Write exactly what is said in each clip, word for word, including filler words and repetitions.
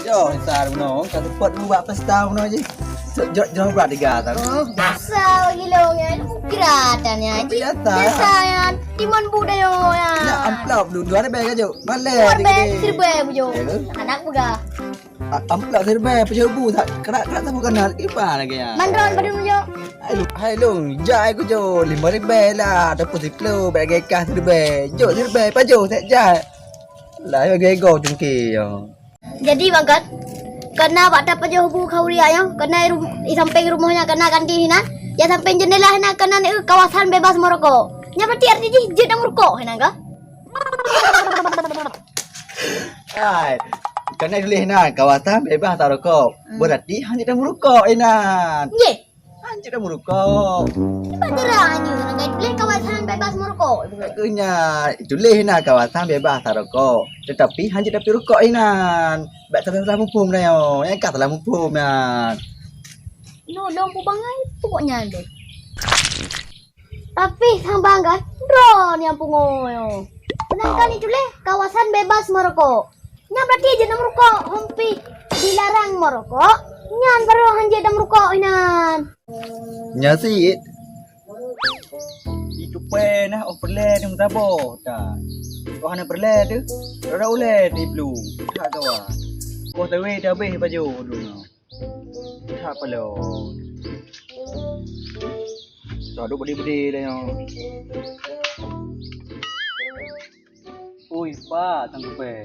Yo, Nisa, bunoe, ka seupôt bak pesta bunoe jih. Sejok jauh brat tiga tahun. Oh, biasa bagi long ya. Kira tanya ji. Biasa. Biasa ya. Timun bu dah yo ya. Nak amplop dulu, dua ribèe ka jok. Malèe. Dua ribèe, seribu bu jok. Ya. Anak peugah. A-, amplop seribu, peucok bu, tak kerak-kerak tak bukan nak. Ipa lagi ya. Mandron padu jok. Hai long, hai long, jai ku jok lima ribèe lah, ataupun sepuluh, bèk lagèe kah seribu. Jok seribu, pajoh tak jai. Lah, yo gego cungke yo. Jadi, Bang Gat, kana bak tapajoh bu khauri ayong, kana i rum-, i sampéng rumoh nyan kana ganti hinan, ya sampéng jendela hinan kana ni, eh, kawasan bebas merokok. Nyan berarti arti jih jeuet dan merokok hinan kah? Hai, kana tuléh hinan kawasan bebas tarokok. Hmm. Berarti hana dan merokok hinan. Nggih. Hanjeuet tameurukok. Kiban cara hanjeuet, nyan ka tuléh kawasan bebas meurukok. Keuh nyan, tuléh na kawasan bebas tameurukok. Teutapi hanjeuet tapiep rukok inan. Bèk salah-salah muphom na nyoe. Nyang ka salah muphom nyan. Nyoe lôn peubangai pokok nyan deh. Tapi sang bangga droe nyang pungo nyoe. Seudangkan ituléh kawasan bebas meurukok. Nyan berarti jeuet tameurukok, hom pih dilarang meurukok, nyan barô hanjeuet tameurukok inan. Nyan cit. Itu pèh nah, oh peureulèe teuh meusaboh tan. Oh hana peureulèe teuh, rara ulèe teuh iplueng. That kawan. Boh tawé teuh habéh pajoh dulu nyoe. That paloe. Soe duek beudé-beudé lé nyoe. Ui, pat nyang geubèe.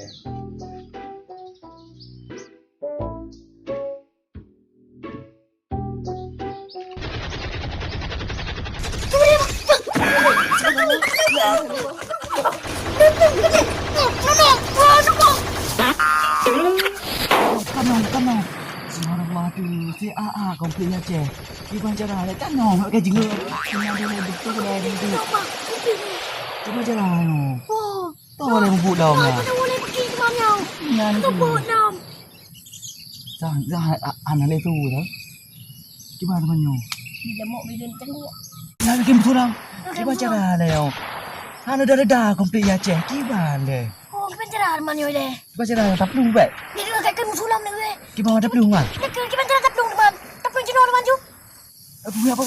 Kanong, kanong. Subhanallah tu, si A A konflik Aceh. Kiban cara lé kanong hak ka jingeu. Kena ada betul dah begitu. Kiban cara nyoe. Toh lé mabuk lom ya. Nyan tu. Sah, sah, a-, ana lé tu dah. Kiban teman nyoe. Bila mok bila cengkuk. Nah, bikin betul dah. Kiban cara lé nyoe. Hana dah reda konflik Aceh. Kiban lé. Oh, kiban cara teman nyoe lé. Kiban cara taplu baik. Dia kata musuh lom lé. Kiban taplu man. Dia kiban cara taplu teman. Taplu cino teman ju. Aduh, ya apa?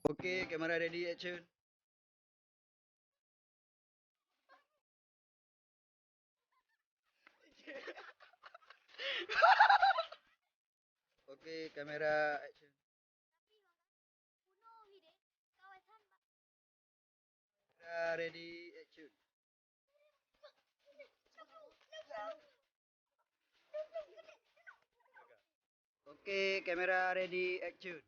Oke, kamera ready, action. Oke, kamera action. Kamera ready, action. Oke, kamera ready, action.